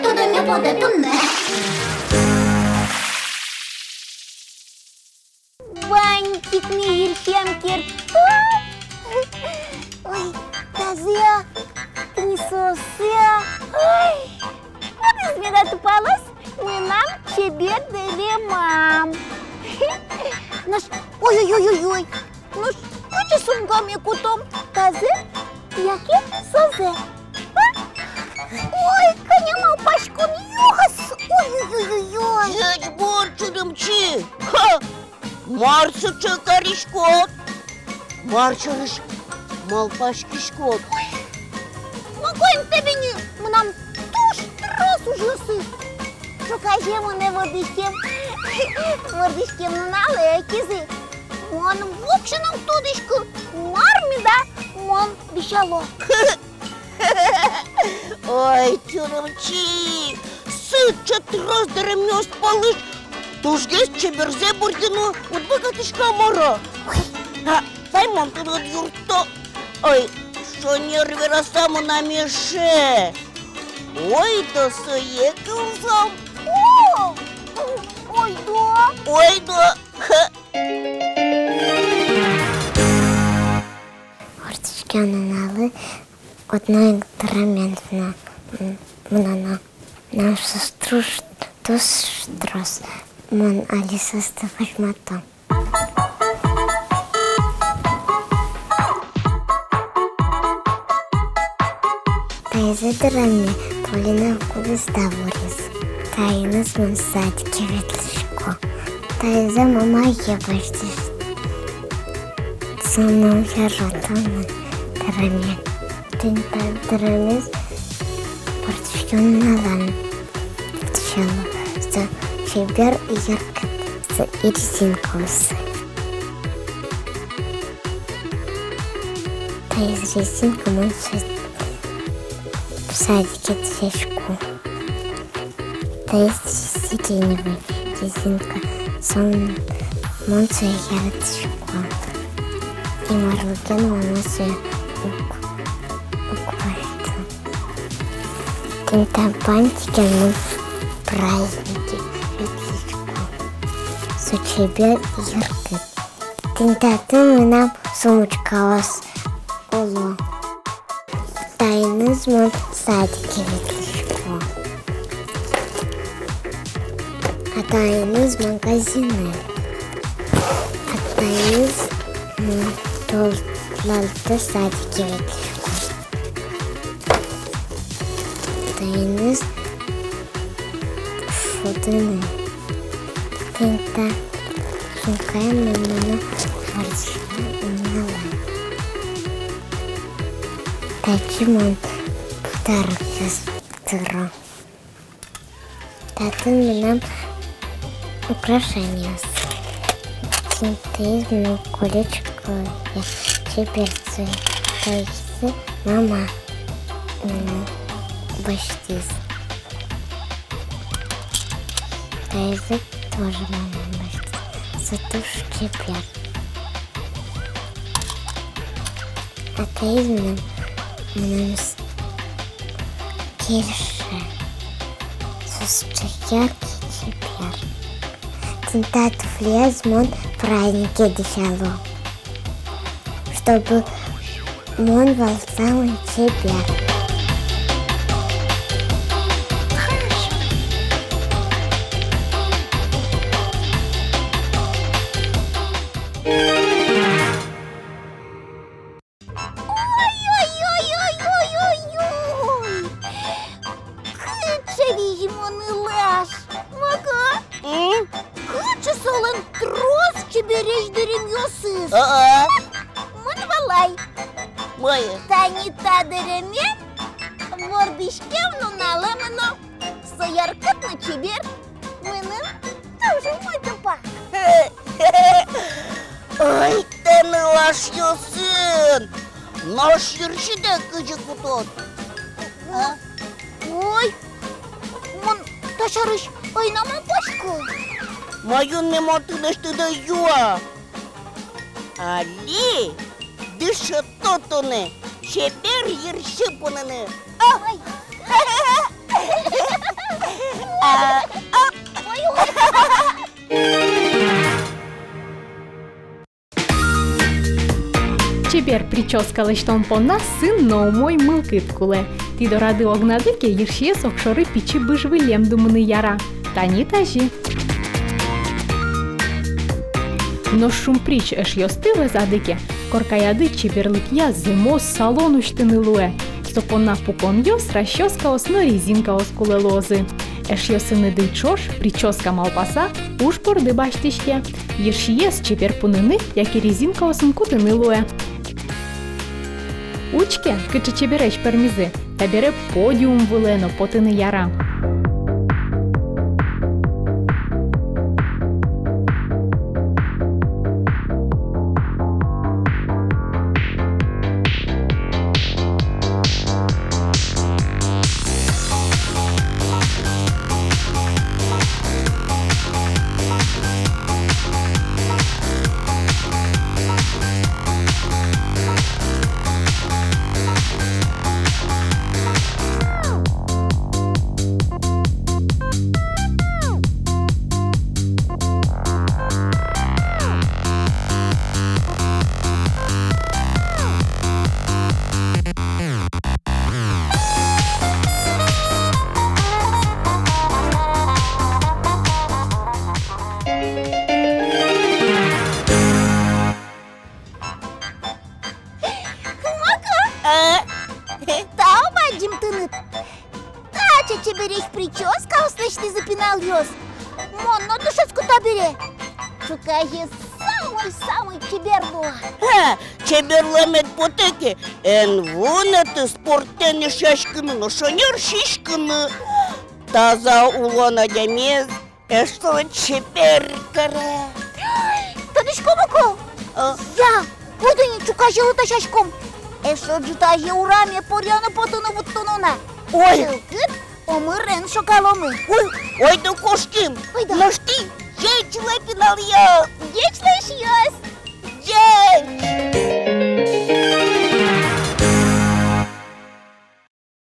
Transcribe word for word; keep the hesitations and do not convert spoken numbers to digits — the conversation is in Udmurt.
Тудо не буде туннэ. Бантик ни йырсиям керто. Ой, тазэ-а, тӥни соосыз-а? Ой, кудӥз меда тупалоз мынам чебер дэремам. Нош, ой-ой-ой-ой-ой. Нош кыӵе сумкаме кутом, тазэ яке созэ? А? Ой, кӧня малпаськонъёс! Ой-ой-ой-ой-ой! Ӟечбур, Чурымчи! Ха! Мар сыӵе кариськод? Мар сярысь малпаськиськод? Ой, могу ини табере, мынам туж трос ужъёсы. Ӵуказе монэ вордӥськем, вордӥськем нуналэ ӧтизы. Мон воксё но уг тодӥськы, мар меда мон висяло. Ой, Чурымчи, сыӵе трос дэремъёс пӧлысь тужгес чеберзэ бордыны уд быгатӥськы-а, мар-а? Ой. А, дай мон тыныд юртто. Ой, шонер вераса, мынам эше. Ойдо сое кылзом. О! Ойдо. Ойдо. Ха. Вордӥськем нуналэ одно ик дэремен мыно-, мыноно. Мынам соос туж, туж трос. Мон али соосты возьмато. Таизэ дэрем Полина кудӥз та вуриз. Таиныз мон садике ветлӥсько. Таизэ мамае басьтӥз. Со мынам яратоно дэреме. Тӥни та дэремез вордӥськем нуналэ дӥсяло. Со чебер, яркыт, со резинкаосы. Таиз резинка, мон сое садике дӥсясько. Таиз сиреневый резинка, со мон, мон сое яратӥсько. И марлы ке но мон сое уг, уг басьты. Тӥни та бантикен мон празднике ветлӥсько. Со чебер, яркыт. Тӥни татын мынам сумочкаос уло. Таиныз мон садике ветлӥсько. А таиныз магазинэ. А таиз мон толалтэ садике ветлӥсько. Таиныз шудыны. Тӥни та сумкаен мон мыно вордӥськем нуналэ. Татчы мон подарокъёс тыро. Татын мынам украшениос. Тӥни таиз мынам колечко, чебер сое. Таизэ мама, м, басьтӥз. Таизэ тоже мама басьтӥз. Со туж чебер. А таиз мынам, мынам с-, кельше. Со сыӵе яркий, чебер. Тӥни та туфлиез мон празднике дӥсяло, чтобы мон вал самый чебер. Ой-ой-ой-ой-ой-ой-ой! Кыӵе визьмо нылаш! Мака! М? Кыӵе солэн трос чебересь дэремъёсыз! А-а! Мон валай. Мае? Тани та дэреме вордӥськем нуналэ мыно. Со яркыт но чебер. Мыным туж умой тупа. Ой, тӥ нылашъёсын! Нош йырсиды кызьы кутод? А? Ой, мон та сярысь ӧй на малпаськы. Ма юнме, мон тынэсьтыд ӧй юа. Али дышето тонэ чебер йырси поныны. А? Ой. Чебер причёска лэсьтон понна сын но умой мылкыд кулэ. Тӥ дорады огнады ке, йырсиез огшоры пичи быж выллем думыны яра. Тани тазьы. Нош шумприч эшъёсты вӧзады ке, коркаяды чеберлыкъя зэмос салон усьтыны луэ. Со понна пуконъёс, расчёскаос но резинкаос кулэ луозы. Эшъёсыныды ӵош причёска малпаса уж борды басьтӥське. Йырсиез чебер пуныны яке резинкаосын кутыны луэ. Учке, кыӵе чебересь пӧрмизы. Табере подиум вылэ но потыны яра. Мако! А? Тау бадӟым тыныд. Таӵе чебересь причёскаос лэсьтӥзы пиналъёс. Мон но дышетско табере. Ӵуказе самой-самой чебер луоз. Ха, чеберлэмед потэ ке, эн вунэты спортэн эшъяськыны но шонер сиськыны. Таза улон адямиез эшшо чебер каре. Тодӥськод, Мако? А? Я, ойдо ини ӵуказелы дасяськом. Эшшо ӝытазе ураме поръяны потыны вуттоно на. Ой. Чылкыт омырен шогаломы. Ой, ойдо кошким. Ойдо. Нош тӥ ӟеч луэ, пиналъёс. Ӟеч луэ, эшъёс. Ӟеч.